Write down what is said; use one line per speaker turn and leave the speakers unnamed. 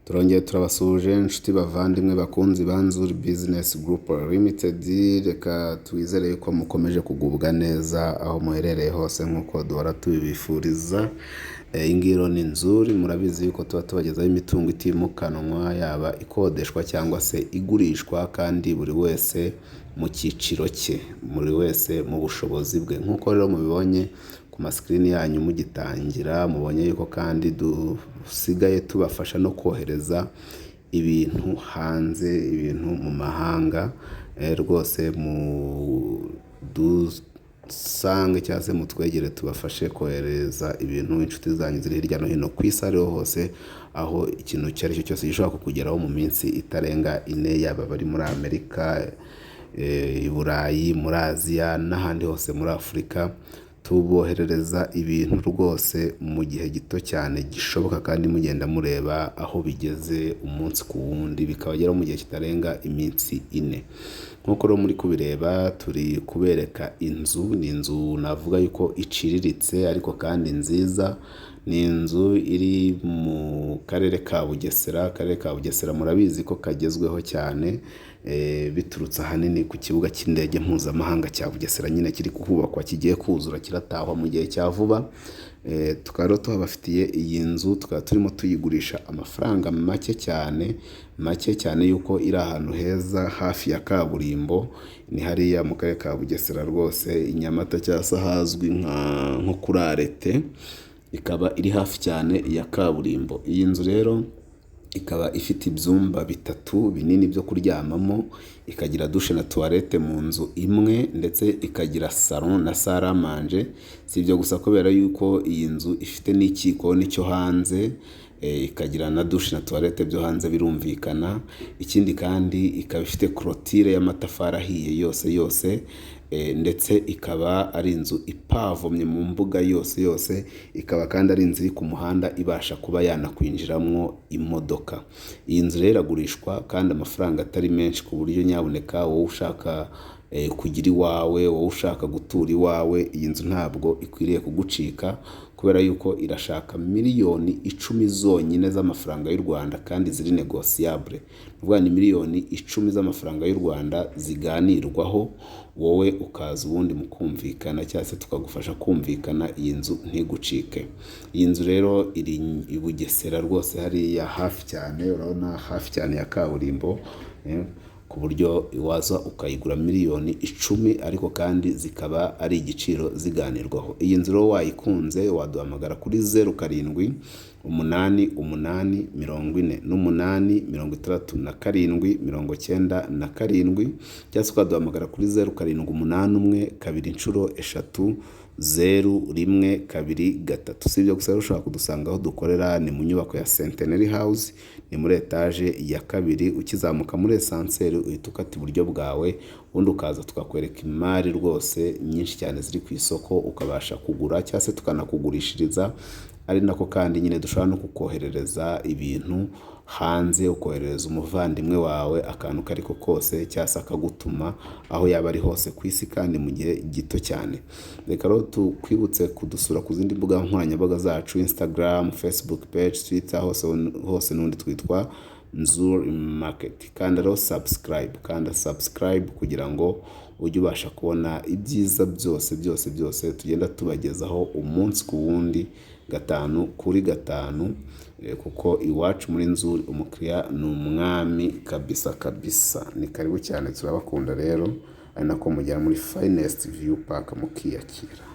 Turongeye turabasuhuje inshuti bavandimwe bakunzi ba Nzuri Business Group Limited, reka twizere yuko mukomeje kugubwa neza aho muherereye hose nk'uko duhora tubibifuriza. Iyi ngiyi rero ni Nzuri, murabizi yuko tuba tubagezaho imitungo itimukanwa yaba ikodeshwa cyangwa se igurishwa kandi buri wese mu cyiciro cye, buri wese mu bushobozi bwe. Nk'uko rero mubibonye ku masikirini yanyu mugitangira, mubonye yuko kandi dusigaye tubafasha no kohereza ibintu hanze, ibintu mu mahanga, rwose mudusange cyangwa se mutwegere tubafashe kohereza ibintu inshuti zanyu ziri hirya no hino ku isi ariho hose, aho ikintu icyo ari cyo cyose gishobora kukugeraho mu minsi itarenga 4, yaba abari muri Amerika, i Burayi, muri Aziya n'ahandi hose muri Afurika, tuboherereza ibintu rwose mu gihe gito cyane gishoboka kandi mugenda mureba aho bigeze umunsi ku wundi, bikabageraho mu gihe kitarenga iminsi 4. Nk'uko rero muri kubireba turi kubereka inzu, ni inzu navuga yuko iciriritse ariko kandi nziza, ni inzu iri mu karere ka Bugesera, akarere ka Bugesera murabizi ko kagezweho cyane, biturutse ahanini ku kibuga cy'indege mpuzamahanga cya Bugesera nyine kiri kuhubakwa kigiye kuzura kiratahwa mu gihe cya vuba, tukaba rero tuhabafitiye iyi nzu, tukaba turimo tuyigurisha amafaranga make cyane, make cyane yuko iri ahantu heza hafi ya kaburimbo, ni hariya mu karere ka Bugesera rwose i Nyamata cyangwa se ahazwi nko kuri arete, ikaba iri hafi cyane ya kaburimbo. Iyi nzu rero ikaba ifite ibyumba 3 binini byo kuryamamo, ikagira dushe na tuwarete mu nzu imwe ndetse ikagira salo na saramanje. Si ibyo gusa kubera yuko iyi nzu ifite n'ikikoni cyo hanze, ikagira na dushe na tuwarete byo hanze birumvikana. Ikindi kandi ikaba ifite korotire y'amatafari ahiye yose yose, ndetse ikaba ari inzu ipavomye mu mbuga yose yose, ikaba kandi ari inzu iri ku muhanda ibasha kuba yanakwinjiramo imodoka. Iyi nzu rero iragurishwa kandi amafaranga atari menshi ku buryo nyabuneka wowe ushaka kugira iwawe, wowe ushaka gutura iwawe, iyi nzu ntabwo ikwiriye kugucika kubera yuko irashaka miliyoni 10 zonyine z'amafaranga y'u Rwanda kandi ziri negosiyabure. Ni ukuvuga ni miliyoni 10 z'amafaranga y'u Rwanda ziganirwaho, wowe ukaza ubundi mukumvikana cyangwa se tukagufasha kumvikana iyi nzu ntigucike. Iyi nzu rero iri i Bugesera rwose hariya hafi cyane, urabona hafi cyane ya kaburimbo, ku buryo waza ukayigura miliyoni 10 ariko kandi zikaba ari igiciro ziganirwaho. Iyi nzu rero wayikunze waduhamagara kuri 0 7 8 8 48 67 97 cyangwa se ukaduhamagara kuri 0 7 8 1 2 3 0 1 2 3. Si ibyo gusa rero ushobora kudusanga aho dukorera ni mu nyubako ya Centenary House, ni muri etaje ya 2, ukizamuka muri esanseri uhita ukata iburyo bwawe, ubundi ukaza tukakwereka imari rwose nyinshi cyane ziri ku isoko ukabasha kugura cyangwa se tukanakugurishiriza, ari nako kandi nyine dushobora no kukoherereza ibintu hanze, ukoherereza umuvandimwe wawe akantu ako ariko kose cyangwa se akagutuma aho yaba ari hose ku isi kandi mu gihe gito cyane. Reka rero tukwibutse kudusura ku zindi mbuga nkoranyambaga zacu Instagram, Facebook page, Twitter, hose hose n'ubundi twitwa Nzuri Market. Kanda rero subscribe, kanda subscribe kugira ngo ujye ubasha kubona ibyiza byose byose byose tugenda tubagezaho umunsi ku wundi, 5 kuri 5, kuko iwacu muri Nzuri umukiriya ni umwami kabisa kabisa. Ni karibu cyane turabakunda rero, ari nako mugera muri Finest View Park mukiyakira.